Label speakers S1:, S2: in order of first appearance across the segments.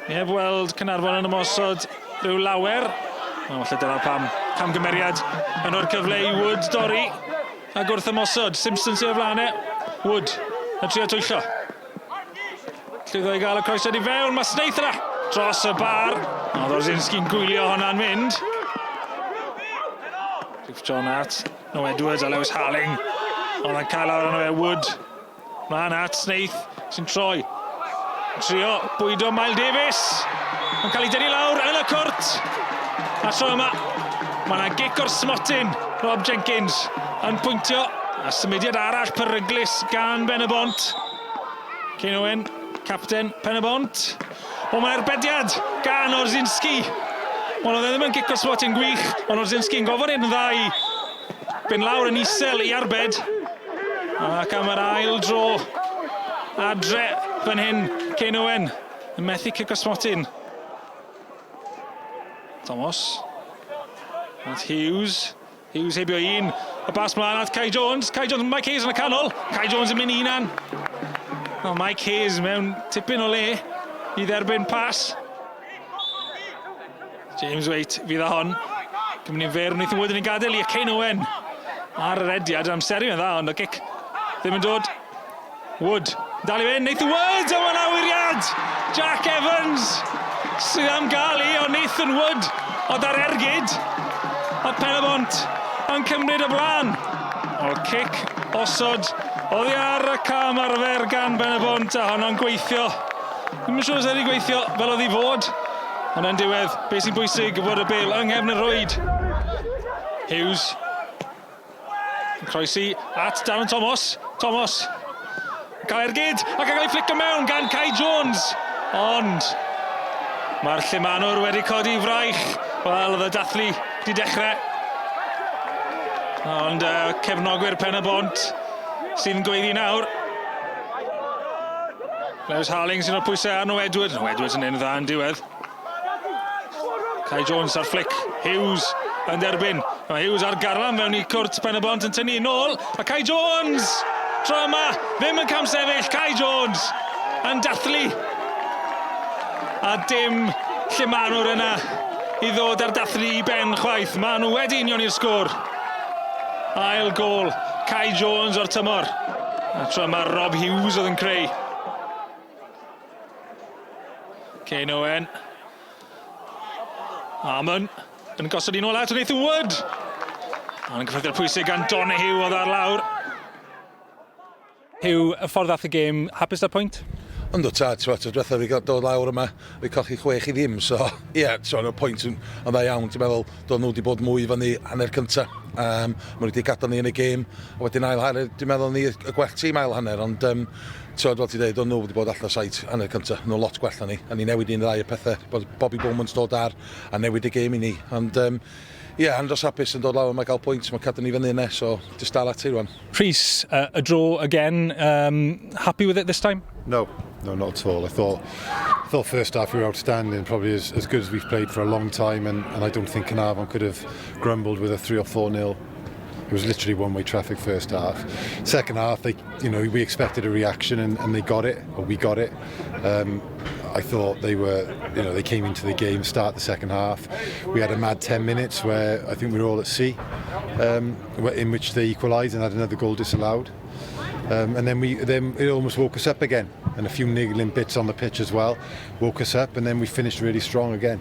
S1: Ni heb weld Caernarfon yn ymosod rhyw lawer. O, falle dyna pam camgymeriad yn rhoi'r cyfle i Wood dorri. A gwrth ymosod, Simpson sydd o flaen e. Wood yn trio twyllo. Llwyddo i gael y croesiad i fewn, mae Snaith yna dros y bar. Oedd Orzinski'n gwylio hwnna'n mynd. Cliff John at No Edwards a Lewis Harling. Oedd yn cael ar arno fe Wood. Mlaen at Snaith sy'n troi. Trio bwydo Mael Davies. Mae'n cael ei dynnu lawr yn y cwrt. A tro yma, mae yna gic o'r smotyn. Rob Jenkins yn pwyntio. A symudiad arall peryglus gan Ben y Bont. Kane Owen, capten Pen y Bont. O, mae'n erbediad gan Orzinski. Wel, oedd e ddim yn gic o'r smotyn gwych, ond Orzinski'n gofod yn dda i fynd lawr yn isel i arbed. Ac am yr ail dro adre fan hyn, Kane Owen yn methu cic o smotyn. Thomas. At Hughes. Hughes heibio un. Y bas mlaen at Kai Jones. Kai Jones, Mike Hayes yn y canol. Kai Jones yn mynd i hunan. Oh, Mike Hayes mewn tipyn o le i dderbyn pas. James Waite fydd â hon. Cymru'n fer, Nathan Wood yn ei gadael i Kane Owen ar yr ediad. Amseru yn dda, ond y gic ddim yn dod. Wood, dal i fynd, Nathan Wood, a mae'n awyriad! Jack Evans sydd am gael i, ond Nathan Wood oedd ar ergyd. A Pen-y-bont yn cymryd y blaen. O'r cic osod oddi ar y cam arfer gan Ben-y-bont a honno'n gweithio. Ddim yn siŵr os wedi gweithio fel oedd i fod. Ond yn diwedd, beth sy'n bwysig bod y bêl yng nghefn y rhwyd. Hughes Yn croesi at Darren Thomas. Thomas. Cael ergyd ac yn cael ei fflico mewn gan Kai Jones. Ond mae'r llumanwr wedi codi fraich. Wel, oedd y dathlu di dechrau. Ond cefnogwyr Pen y Bont sy'n gweiddi nawr. Lewis Harling sy'n rhoi pwysau arno Edward. No, Edwards yn un dda yn diwedd. Kai Jones ar flick. Hughes yn derbyn. Mae Hughes ar garlam fewn i cwrt Pen y Bont yn tynnu nôl. A Kai Jones! Tro yma, ddim yn camsefyll. Kai Jones yn dathlu. A dim llumanwr yna i ddod ar dathlu i ben chwaith. Maen nhw wedi union i'r sgôr. Ail gôl Kai Jones o'r tymor. A tro yma Rob Hughes oedd yn creu. Kane Owen. Armon yn gosod un ôl at Nathan Wood. Ond yn cyffreddiad pwysig gan Donahue oedd ar lawr. Hugh, y ffordd ath y gêm, hapus â'r pwynt?
S2: Yndw tad, t'mo' tro dwetha fi ga'l dod lawr yma, fi colli 6-0, so ie, yeah, so y pwynt yn, yn dda iawn, ti'n meddwl, doedd nhw wedi bod mwy fyny hanner cynta. Um, maen nhw wedi gadael ni yn y gêm, a wedyn ail hanner, dwi'n meddwl ni y gwell tîm ail hanner, ond um, T'wod, fel ti'n deud, o'n nhw wedi bod allan o sight hanner cynta, nhw lot gwell na ni, a ni newid un ddau y pethau, bod Bobby Bowman's dod ar a newid y gêm i ni, ond um, ie, yeah, andros hapus yn dod lawr yma gael pwynt, mae cadw ni fyny yna, so just dal ati rwan.
S1: Rhys, a draw again, happy with it this time?
S3: No, no, not at all. I thought first half we were outstanding, probably as good as we've played for a long time, and I don't think Caernarfon could have grumbled with a 3 or 4 nil. It was literally one-way traffic first half. Second half, we expected a reaction and they got it, or we got it. I thought they came into the game, start the second half. We had a mad 10 minutes where I think we were all at sea, in which they equalised and had another goal disallowed. And then it almost woke us up again, and a few niggling bits on the pitch as well woke us up, and then we finished really strong again.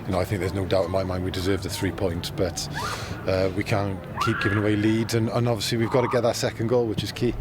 S3: I think there's no doubt in my mind we deserve the 3 points, but we can't keep giving away leads, and obviously we've got to get that second goal, which is key.